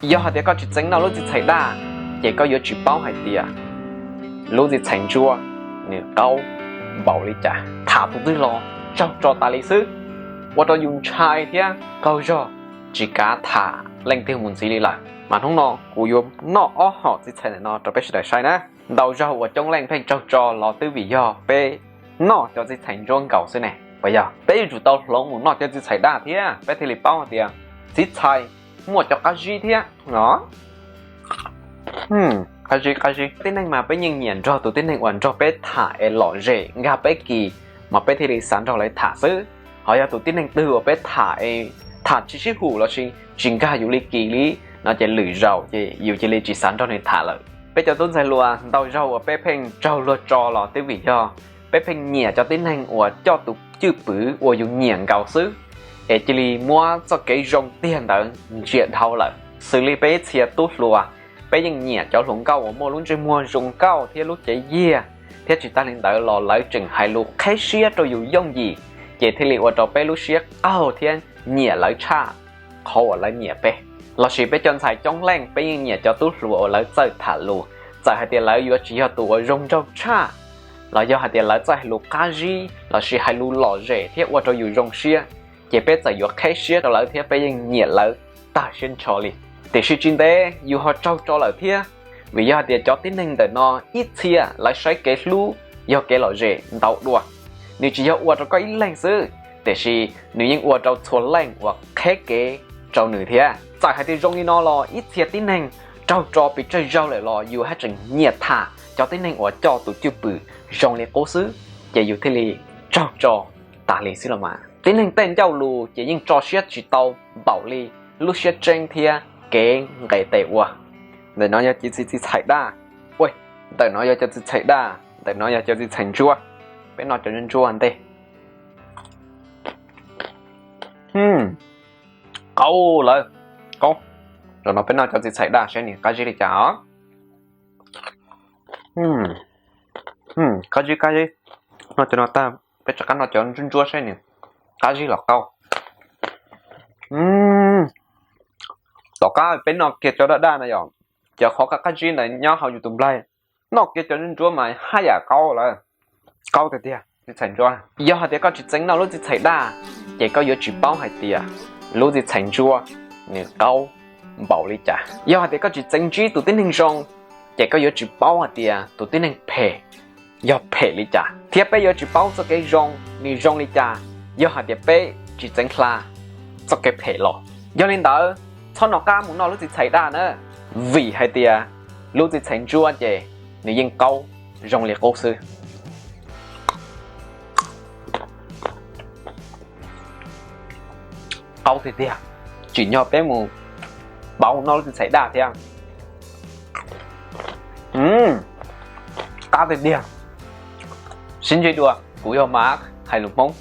Yog hais tias koj tsis txeev noj lub txiv txhais daj, ces koj yuav tsis paub hais tias lub txiv txhais ntsuab nws qaub npaum li cas. Tham tus twg los tsaug tso tas li xwb, ua rau yus ntshai thiab qaug zog, tsis kav tham leej twg mus ntxiv li lawm. Mas hnub no kuv yuav noj ob hom txiv txhais ntawm no rau peb sawv daws saib na. Ntau zaug uas coob leej pheej tsaug tso los twb vim yog peb noj cov txiv txhais ntsuab nkaus xwb ne. Puas yog? Peb yuav tsum tau hloov mus noj cov txiv txhais daj thiab peb thiaj li paub hais tias txiv txhais muaj cov qab zib thiab no. Qab zib, qab zib. Tib neeg mas peb yeej nyiam nrog tus tib neeg uas nrog peb tham es lom zem nkag peb kis, mas peb thiaj li xav nrog lawv tham xwb. Ho yog tus tib neeg twg uas peb tham es tham tsis sib hum lossis tsis nkag yus li kis li no ces lwm zaus ces yus cia li tsis xav nrog nws tham lawm. Peb cov tub ntxhais hluas ntau zaug uas peb pheej tsaug luag tso los twb vim yog peb pheej nyiam cov tib neeg uas coj tus cwj pwm uas yus nyiam nkaus xwb, es cia li muab txoj kev zoo tiag ntawd ntsia dhau lawm. Xws li peb ib txhia tub hluas, peb yeej nyiam cov hluas nkauj uas muaj lub ntsej muag zoo nkauj thiab lub cev yiag, thiab tsis tag li ntawd los lawv tseem hais lus qheb siab rau yus yooj yim, ces thiaj li ua rau peb lub siab qaug thiab nyiam lawv tshaj qhov uas lawv nyiam peb. Lossis peb cov ntxhais coob leej peb yeej nyiam cov tub hluas uas lawv txawj tham lus, txawm hais tias lawv yuav tsis yog tus uas zoo nraug tshaj, los yog hais tias lawv txawj hais lus qab zib lossis hais lus lom zem thiab ua rau yus zoo siab, ces peb txawm yuav qheb siab rau lawv thiab peb yeej nyiam lawv tag siab nrho li. Tiam sis tsis ntev yus ho tsaug tso lawm thiab, vim yog hais tias cov tib neeg ntawm no ib txhia lawv saib kev hlub yog kev lom zem ntau dua. Nws tsis yog ua rau koj ib leeg xwb, tiam sis nws yeej ua rau txhua leej uas qheb kev rau nws thiab. Txawm hais tias zoo li no los ib txhia tib neeg raug tso pes tsawg zaug lawm los yus haj tseem nyiam tham cov tib neeg uas coj tus cwj pwm zoo li qub xwb, ces yus thiaj li raug tso tas li xwb los mas. Tib neeg tej ncauj lus ces yeej tso siab tsis tau npaum li lub siab tseeb thiab kev nqes tes ua. Ntawm no yog cov txiv txhais daj. Ua, ntawm no yog cov txiv txhais daj, ntawm no yog cov txiv txhais ntsuab. Peb noj cov ntsuab ntsuab ntej. Qaub lawm, qaub. Zaum no peb noj cov txiv txhais daj saib nws qab zib li cas os. Qab zib, qab zib. Noj cov no tag peb rov qab noj cov ntsuab ntsuab saib nws qab zib los qaub. Tom qab peb noj kiag cov daj daj na yom, cov qhov qab qab zib ntawd nyob hauv yus tus nplaig. Noj kiag cov ntsuab ntsuab mas haj yam qaub lawm. Qaub tiag tiag, txiv txhais ntsuab. Yog hais tias koj tsis txeev noj lub txiv txhais daj, ces koj yuav tsis paub hais tias lub txiv txhais ntsuab nws qaub npaum li cas. Yog hais tias koj tsis txeev ntsib tus tib neeg zoo, ces koj yuav tsis paub hais tias tus tib neeg phem yog phem li cas, thiab peb yuav tsis paub txoj kev zoo nws zoo li cas yog hais tias peb tsis txeev hla txoj kev phem los. Yog li ntawd, txhob nco qab mus noj lub txiv txhais daj na, vim hais tias lub txiv txhais ntsuab ces nws yeej qaub zoo li qub xwb. Qaub tiag tiag, tsim nyog peb mus pauv noj lub txiv txhais daj thiab. Qab tiag tiag. Sib ntsib dua, kuv yog Mas hais lus Hmoob.